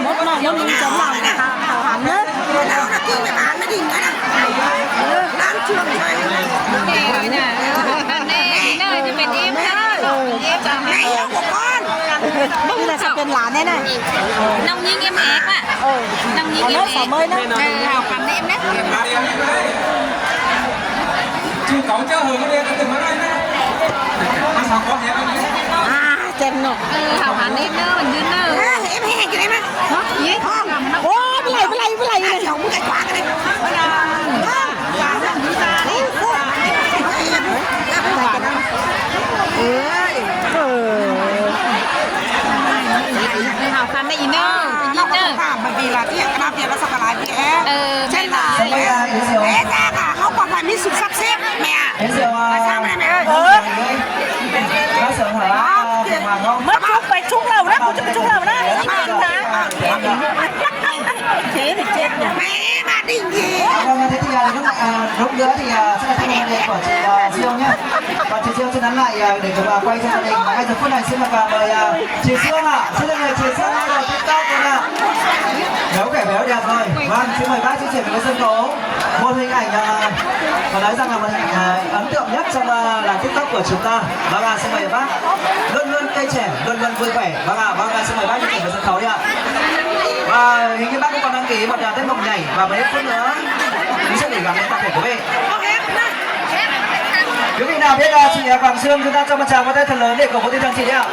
ມົດນ້ອຍມົດໃຫຍ່ຈະເລົ່ານະຄະ ເຂົ້າຫາມເດີ. ເຮົານະກິນແຕ່ອາຫານມາດິນນະ ເອີ ຮ້ານເຊື່ອງໃສ່ ເອີ ອັນນີ້ດີເນີຈະເປັນເອັມ ເອີ ເອັມ ແມ່ເອົາກ່ອນ ນີ້ລະຊິເປັນຫຼານແນ່ນະ ນ້ອງຍິງເອັມເອັກ ເອີ ນ້ອງຍິງເອັມເອັກ ເອົາເລີຍສາວເມີຍນະ ເອີ ເອົາຄຳເອັມນະ. ຈື່ເກົ່າເຈົ້າເຫີ ກໍເດີນຂຶ້ນມາໄດ້ນະ ມາສາວຂໍແຮງນະ ອ່າ ເຈັບເນາະ ເອີ ເຮົາຫາເນັດເນີ ມັນຢືນເນີ ເອີ ເອັມເຮັດຈັ່ງໃດມາ ຮະ ໂອ້ ບໍ່ໄຫຼ ບໍ່ໄຫຼ ບໍ່ໄຫຼ ເອົາມືໄກຂວາກັນເລີຍ ເອີ ເອີ ເຮົາຄຳໄດ້ອີເນີ ອີເນີ ເອີ ເອີ ເຮົາປອດໄພ ມີສຸກຊັກເຊສແມ່ ມາສ້າງໄດ້ແມ່ເອີຍ ເອີ ມາສຸກໄປຊຸກເຫຼົ່ານະ ກູຈະໄປຊຸກເຫຼົ່ານະ ອີເມນນະ ເຈັບ ເຈັບ ແມ່ ມາດິງດີ Một hình ảnh, à, mà nói rằng là một hình ảnh, à, ấn tượng nhất trong, à, làng TikTok của chúng ta. Vâng ạ, xin mời bác. Luôn luôn tươi trẻ, luôn luôn vui vẻ. Vâng ạ, vâng ạ, xin mời bác chia sẻ với sân khấu đi ạ. Và hình như bác cũng có đăng ký một, à, tiết mục nhảy và một ít phút nữa cũng sẽ gửi gắm đến toàn thể quý vị. Quý vị nào biết, à, chị, à, Quảng Sương, chúng ta cho một tràng vỗ tay thật lớn để cổ vũ tinh thần chị đi ạ.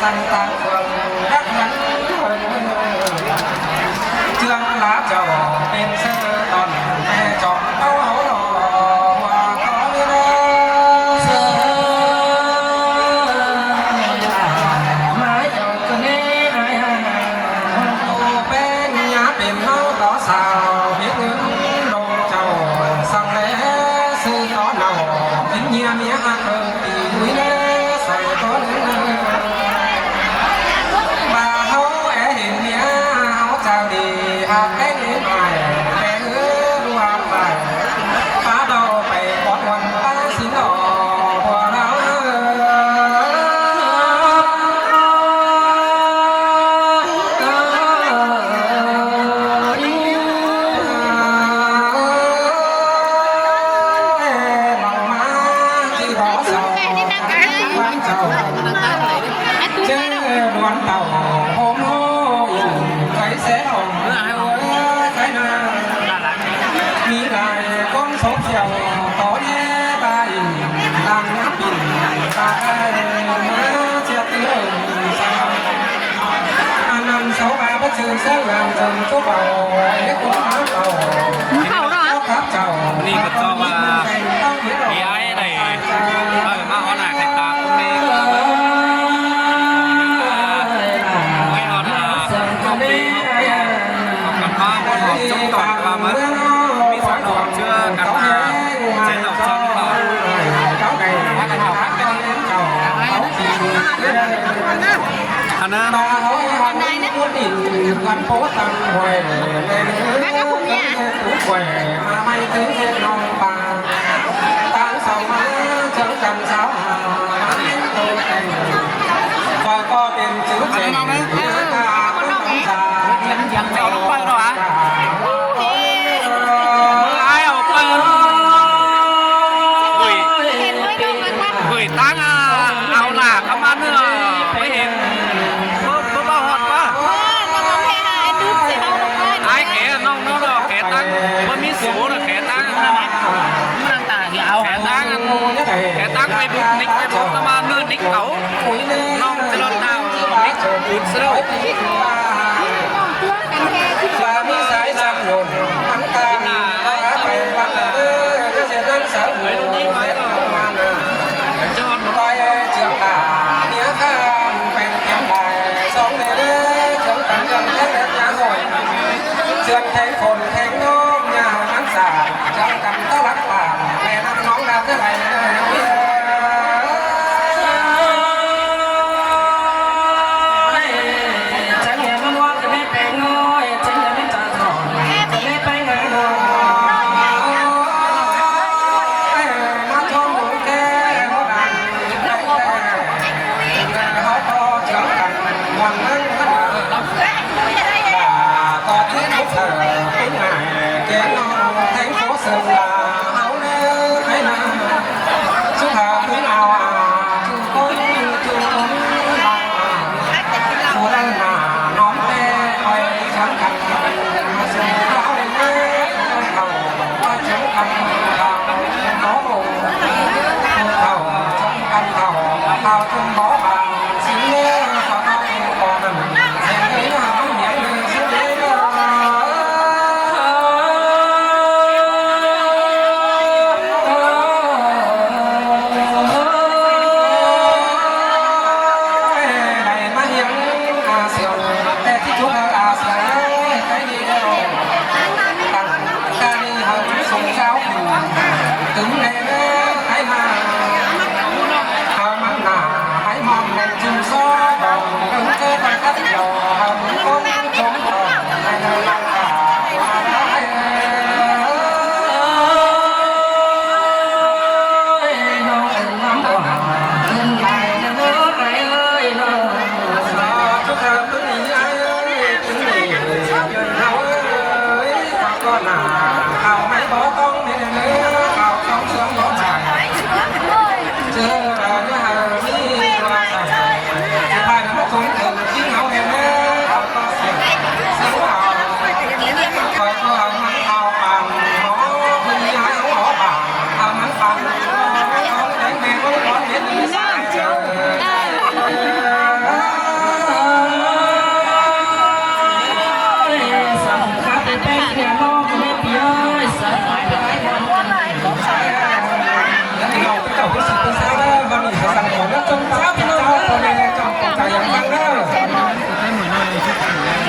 ຕັ້ງຕາເຄື່ອງດັກມັນເອີຍ ເຈື່ອງລາເຈົ້າເປັນເສືອຕອນແມ່ຈອມເອົາເອົາຫຼໍ່ວ່າຂໍເວລາ ເສືອມາເຈົ້າກະແນ່ອາຍ ໂຕແປ້ງຍາເປັນເມົາຕໍ່ສາວເຮັດເງິນ ເຈົ້າສັ່ງແລຊື້ຕໍ່ເນົ່າ ກິນເຫຍື່ອເມຍຮັກເບິ່ງປີ ອຸຍແລໃສ່ຕົນ ມາເຮົາແອເຫັນເມຍເຮົາຈາກດີ ຮັກແທ້ເຫັນອ້າຍແຕ່ເອີ ຮູ້ຮັກໄປ ພາເຮົາໄປກອດມ່ວນປາສິງຫຼໍ່ ພວກເຮົາ ເຈີດວນເຕົ້າໂຮມໂຮ ໄຟແສອອກເມືອໃຫ້ໂອຍໃສ່ນາ ມີຫຼາຍຄົນສົບສ່ຽວ ຂໍແດ່ຕາຍ ຫຼັງຍາມປິ່ນຕາຍ ມາເສຍຕື່ມສາ ອັນນັ້ນເສົາວ່າບໍ່ຊື່ສາງາມຈົນຈຸເບົາ ເຮັດຄົນຫາເອົາ ເຂົ້າເນາະ ກັບເຈົ້າ ນີ້ກໍເຈົ້າວ່າ ເອໄອ ໄດ້ ເອີ ມາຮອດໜ້າໃຫ້ຕາຄົນນີ້ ເອີ ໄວ້ຮອດໜ້າຄົນນີ້ ກັນມາບໍ່ຮອບຈົບຕອນວ່າມັນມີສານອອກເຊື້ອກັນມາ ເຈັດດອກຊອງເນາະ ອັນນັ້ນ ແມ່ນບໍ່ຜູ້ເມຍ ຂ້ອຍກໍເປັນຊື່ແຈ້ງ ເອີ ເຈົ້າລົງໄປເນາະ ອາຍອອກໄປ ເຮີ້ຍ ເຫັນໄວ້ດອກ ເຮີ້ຍ ຕັ້ງ ອາ ເອົາຫຼ້າເຂົ້າມາເນາະ ໄປເຫັນ ບໍ່ ບໍ່ ບໍ່ຮອດວ່າ ອາຍແຂ ນ້ອງ ນ້ອງ ແຂຕັ້ງ ບໍ່ມີສູນ ແຂຕັ້ງ ແຂຕັ້ງ ເອົາ ແຂຕັ້ງ ເຟສບຸກ ນິກ ເຟສບຸກ ປະມານ ເນີ ນິກເກົ່າ ນ້ອງ ຈະລອດ ດາວ ນິກ ບຸດສະເລີ ເຊືອກແຂງຄົນແຂງນ້ອງ ຢ່າໃຫ້ມັນສາດ ເຈົ້າກັນຕໍ່ຫຼັກບ້ານ ແມ່ນ້ຳນ້ອງນ້ຳຈະໄຫຼເດີ. ເອີ